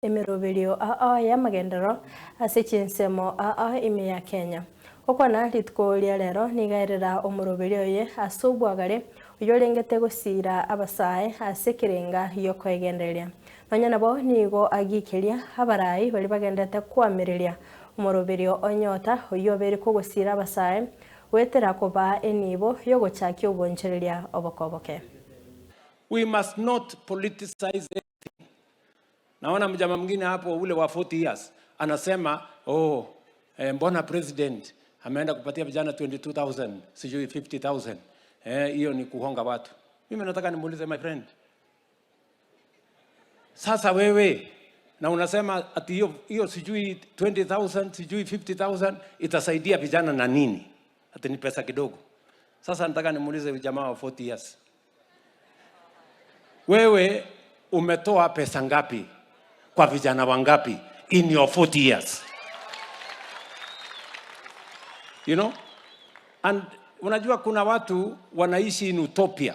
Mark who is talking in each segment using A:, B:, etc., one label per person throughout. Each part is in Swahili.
A: Emeroberio ao y'amagenderero ase chinsemo ao ime ya Kenya. Gokwana rituko ria rero nigo aerera omoroberio oye ase obwagare oyorengete gosiira abasae ase ekerenga gi'okoegendereria. Nonya nabo nigo agikeria abarai baria bagenderete koamereria omoroberio o Nyota oyio obeire kogosiira abasae goetera kobaa enibo y'ogochakia obonchoreria obokoboke.
B: We must not politicize anything. Naona mjama mwingine hapo ule wa 40 years anasema oh, mbona president ameenda kupatia vijana 22,000 sijui 50,000, hiyo ni kuhonga watu. Mimi nataka nimuulize my friend, sasa wewe na unasema ati hiyo hiyo sijui 20,000 sijui 50,000 itasaidia vijana na nini? Ati ni pesa kidogo. Sasa nataka nimuulize jamaa wa 40 years, wewe umetoa pesa ngapi kwa vijana wangapi in your 40 years? You know? And unajua kuna watu wanaishi in utopia.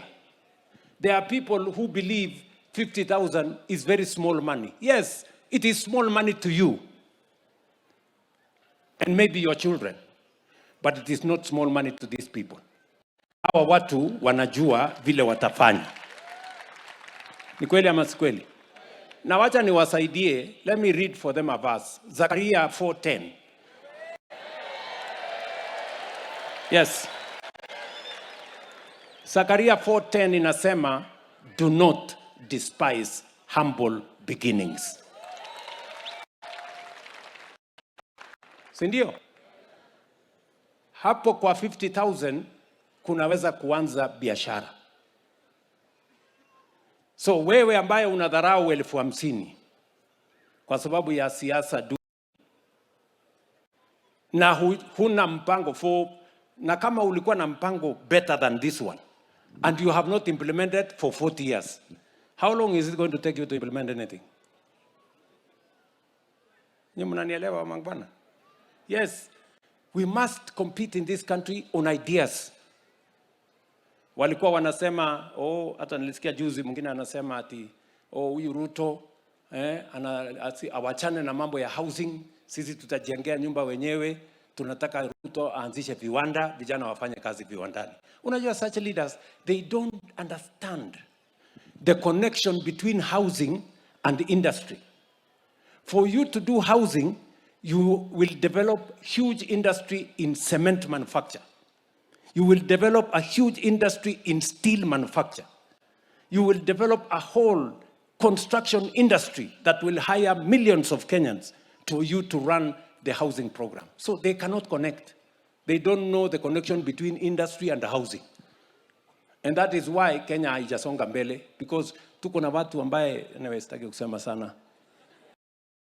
B: There are people who believe 50,000 is very small money. Yes, it is small money to you and maybe your children, but it is not small money to these people. Hawa watu wanajua vile watafanya. Ni kweli ama si kweli? Na wacha niwasaidie, let me read for them a verse. Zakaria 4:10. Yes. Zakaria 4:10 inasema do not despise humble beginnings. Si ndio? Hapo kwa 50,000 kunaweza kuanza biashara. So wewe ambaye unadharau 50,000 kwa sababu ya siasa du na huna mpango for, na kama ulikuwa na mpango better than this one and you have not implemented for 40 years, how long is it going to take you to implement anything? Nyinyi mnanielewa mangwana? Yes, we must compete in this country on ideas. Walikuwa wanasema oh, hata nilisikia juzi mwingine anasema ati oh, huyu Ruto awachane na mambo ya housing, sisi tutajengea nyumba wenyewe, tunataka Ruto aanzishe viwanda, vijana wafanye kazi viwandani. Unajua such leaders they don't understand the connection between housing and industry. For you to do housing, you will develop huge industry in cement manufacture. You will develop a huge industry in steel manufacture. You will develop a whole construction industry that will hire millions of Kenyans to you to run the housing program. So they cannot connect. They don't know the connection between industry and housing. And that is why Kenya haijasonga mbele because tuko na watu ambaye, anyway, sitaki kusema sana.